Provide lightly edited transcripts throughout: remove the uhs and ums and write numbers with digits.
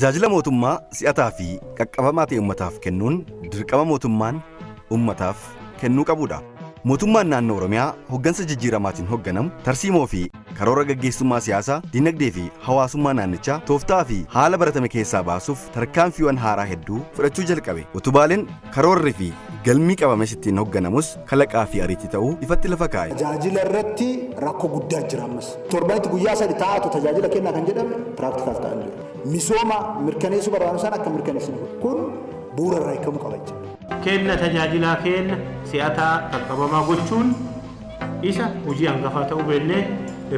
Tajaajila mootummaa si'ataa fi qaqqabamaa ta'e uummataaf kennuun dirqama mootummaan uummataaf kennuu qabudha. Mootummaan naannoo Oromiyaa hoggansa jijjiiramaatiin hogganamu tarsiimoo fi karoora gaggeessummaa siyaasaa, dinagdee fi hawaasummaa naannichaa tooftaa fi haala baratame keessaa baasuuf tarkaanfiiwwan haaraa hedduu fudhachuu jalqabe. Utubaaleen karoorri fi galmii qabames ittiin hogganamus kalaqaa fi ariitii ta'uu ifatti lafa kaa'e. Tajaajila irratti rakkoo guddaa jira ammas. Torbanitti guyyaa 3 taa'atu tajaajila kennaa kan jedhame practical ta'an jiru. Misooma mirkaneessuu barbaadu sana akka mirkaneessinu kun bu'uura irraa hiikamuu qaba jechuudha. Kenna tajaajilaa kenna si'ataa qaqqabamaa gochuun isa hojii hangafaa ta'uu beeknee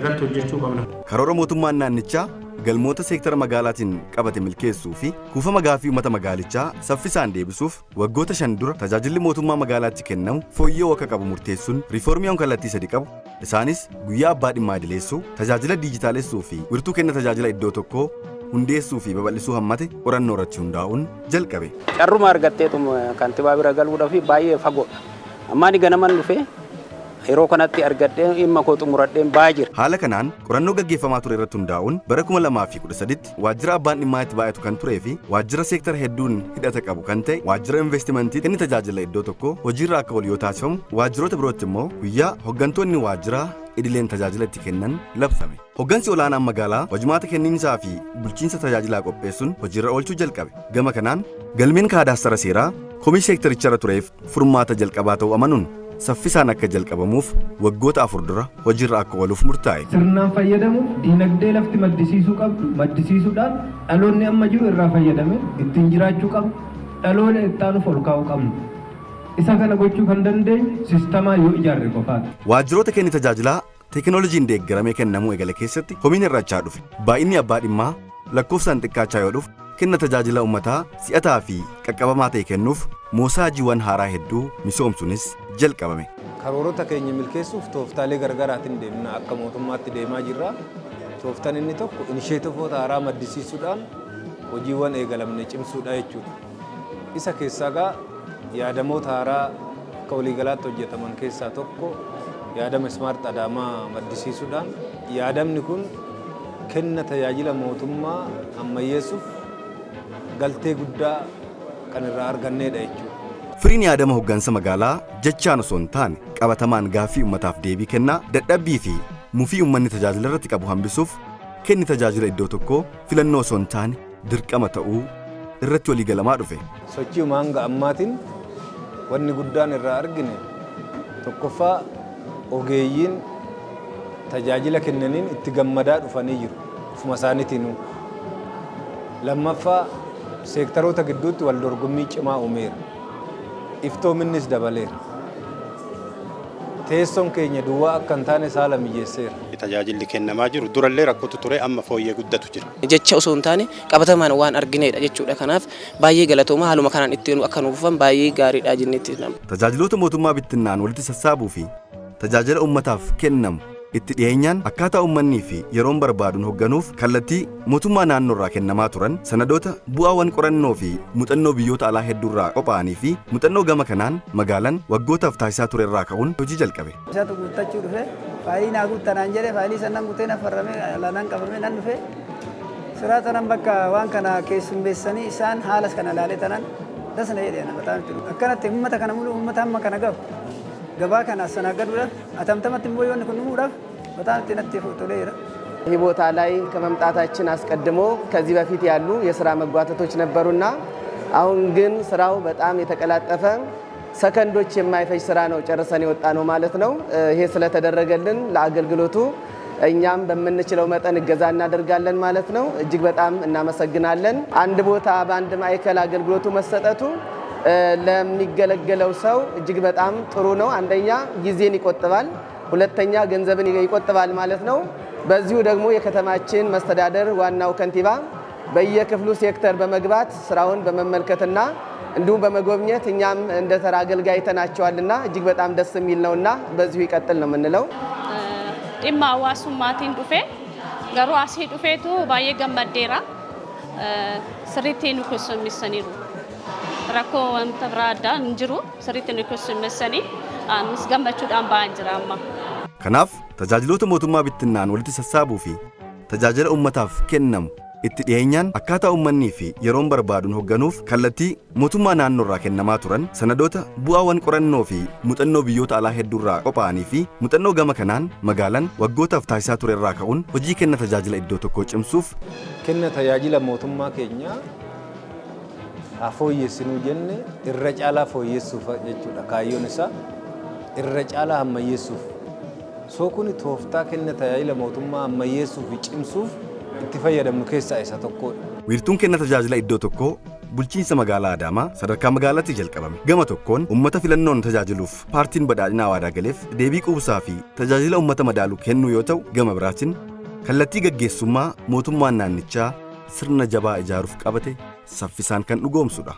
irratti hojjechuu qabna. Karoora mootummaan naannichaa galmoota seektara magaalaatiin qabate milkeessuu fi kuufama gaaffii uummata magaalichaa saffisaan deebisuuf waggoota 5 dura tajaajilli mootummaa magaalaatti kennamu fooyya'uu akka qabu murteessuun riiformiiwwan kallattii sadi qabu. Isaanis guyyaa abbaa dhimmaa idileessuu, tajaajila diijitaalessuu fi wirtuu kenna tajaajila iddoo tokkoo hundeessuu fi babal'isuu hammate qorannoo irratti hundaa'uun jalqabe. Carruma argatteetu kantibaa bira galuudhaaf baay'ee fagoodha. Ammaan ganaman dhufee yeroo kanatti argadhee dhimma koo xumuradheen ba'aa jira. Haala kanaan qorannoo gaggeeffamaa ture irratti hundaa'uun bara 2013tti waajjira abbaan dhimmaa itti baay'atu kan turee fi waajjira seektara hedduun hidhata qabu kan ta'e waajjira investimentii kenni tajaajila iddoo tokkoo hojiirra akka oolu yoo taasifamu, waajjiroota birootti immoo guyyaa hoggantoonni waajjiraa idileen tajaajila itti kennan labsame. Hoggansi olaanaan magaalaa hojimaata kenniinsaa fi bulchiinsa tajaajilaa qopheessuun hojiirra oolchuu jalqabe. Gama kanaan galmeen kaadaastara seeraa komii seektaricharra tureef furmaata jalqabaa ta'uu amanuun saffisaan akka jalqabamuuf waggoota 4 dura hojiirra akka ooluuf murtaa'e. Sirnaan fayyadamuuf diinagdee lafti maddisiisuu qabdu maddisiisuudhaan dhaloonni amma jiru irraa fayyadame ittiin jiraachuu qabu, dhaloota itti aanuuf ol kaa'uu qabna. Isa kana gochuu kan dandeenyu sistemaa yoo ijaarre qofaadha. Waajjiroota kenni tajaajilaa teekinooloojiin deeggaramee kennamuu eegale keessatti komiin hir'achaa dhufe. Baay'inni abbaa dhimmaa lakkoofsaan xiqqaachaa yoo dhufu, kenna tajaajila uummataa si'ataa fi qaqqabamaa ta'e kennuuf moosaajiiwwan haaraa hedduu misoomsuunis jalqabame. Karoorota keenya milkeessuuf tooftaalee garaagaraatiin deemna, akka mootummaatti deemaa jirra. Tooftaan inni tokko inisheetivoota haaraa maddisiisuudhaan hojiiwwan eegalamne cimsuudha jechuudha. Isa keessaa gaa yaadamoota haaraa akka waliigalaatti hojjetaman keessaa tokko yaadama Smart Adaamaa maddisiisuudhaan, yaadamni kun kenna tajaajila mootummaa ammayyeessuuf galtee guddaa kan irraa argannedha jechuudha. Firiin yaadama hoggansa magaalaa jechaan osoo hin taane qabatamaan gaaffii uummataaf deebii kennaa, dadhabbii fi mufii uummanni tajaajila irratti qabu hambisuuf kenni tajaajila iddoo tokkoo filannoo osoo hin taane dirqama ta'uu irratti waliigalamaa dhufe. Sochii hanga ammaatiin wanni guddaan irraa argine tokkoffaa ogeeyyiin tajaajila kennaniin itti gammadaa dhufanii jiru ofuma isaaniitiinuu. Lammaffaa, seektaroota gidduutti wal dorgommii cimaa uumeera. Iftoominnis dabaleera. Teessoon keenya duwwaa akka hin taane saala mijeesseera. Tajaajilli kennamaa jiru durallee rakkootu ture, amma fooyyee guddatu jira. Jecha osoo hin taane qabatamaan waan arginedha jechuudha. Kanaaf baay'ee galatooma, haaluma kanaan ittiin akka nuuf dhufan baay'ee gaariidha jenneetti. Tajaajiloota mootummaa bittinnaan walitti sassaabuu fi tajaajila uummataaf kennamu itti dhiyeenyaan akkaataa uummanni fi yeroon barbaaduun hoogganuuf kallattii mootummaa naannoo irraa kennamaa turan sanadoota bu'aawwan qorannoo fi muuxannoo biyyoota alaa hedduurraa qophaa'anii fi muuxannoo gama kanaan magaalaan waggootaaf taasisaa ture irraa ka'uun hojii jalqabe. Isatu guuttachuu dhufe, faayilii naa guuttanaan jedhe, faayilii sannan guutee na farramee alaanaan qabamee nan dhufe. Siraa tanan bakka waan kana keessummeessanii isaan haala kana ilaalee tanan dasna jedhe ana bataan itti dhufe. Akkanatti uummata kana mulu, uummata hamma kana gahu, gabaa kana asanaagaduudhaaf atamtamatti immoo yoonni kun dhumuudhaaf bataan itti natti toleera. ይህ ቦታ ላይ ከመምጣታችን አስቀድሞ ከዚህ በፊት ያሉ የስራ መጓተቶች ነበሩና አሁን ግን ስራው በጣም የተቀላጠፈ፣ ሰከንዶች የማይፈጅ ስራ ነው ጨርሰን የወጣ ነው ማለት ነው። ይሄ ስለተደረገልን ለአገልግሎቱ እኛም በምንችለው መጠን እገዛ እናደርጋለን ማለት ነው። እጅግ በጣም እናመሰግናለን። አንድ ቦታ በአንድ ማዕከል አገልግሎቱ መሰጠቱ ለሚገለገለው ሰው እጅግ በጣም ጥሩ ነው። አንደኛ ጊዜን ይቆጥባል፣ ሁለተኛ ገንዘብን ይቆጥባል ማለት ነው። በዚሁ ደግሞ የከተማችን መስተዳደር ዋናው ከንቲባ በየክፍሉ ሴክተር በመግባት ስራውን በመመልከትና እንዲሁም በመጎብኘት እኛም እንደ ተራ አገልጋይ አይተናቸዋልና እጅግ በጣም ደስ የሚል ነውና በዚሁ ይቀጥል ነው የምንለው። Dhimma hawaasummaatiin dhufe, garuu asii dhufeetu baay'ee gammaddeera. Sirriitti nu keessummeessaniiru. Rakkoo wanta biraa addaa hin jiru, sirriitti nu keessummeessanii anis gammachuudhaan ba'aan jira amma. Kanaaf tajaajiloota mootummaa bittinnaan walitti sassaabuu fi tajaajila uummataaf kennamu Itti dhiyeenyaan akkaataa uummanni fi yeroon barbaaduun hoogganuuf kallattii mootummaa naannoorraa kennamaa turan, sanadoota bu'aawwan qorannoo fi muuxannoo biyyoota alaa hedduurraa qophaa'anii fi muuxannoo gama kanaan magaalaan waggootaaf taasisaa ture irraa ka'uun hojii kenna tajaajila iddoo tokkoo cimsuuf Kenna tajaajila mootummaa keenyaa haa fooyyessinuu jenne, irra caalaa fooyyessuuf jechuudha. Kaayyoon isaa irra caalaa ammayyeessuuf. So kuni tooftaa kenna tajaajila mootummaa ammayyeessuu fi cimsuuf itti fayyadamnu keessaa isa tokkodha. Wiirtuun kenna tajaajila iddoo tokkoo bulchiinsa magaalaa Adaamaa sadarkaa magaalaatti jalqabame. Gama tokkoon uummata filannoon tajaajiluuf paartiin badhaadhinaa waadaa galeef deebii quubsaa fi tajaajila uummata madaalu kennuu yoo ta'u, gama biraatiin kallattii gaggeessummaa mootummaan naannichaa sirna jabaa ijaaruuf qabate saffisaan kan dhugoomsudha.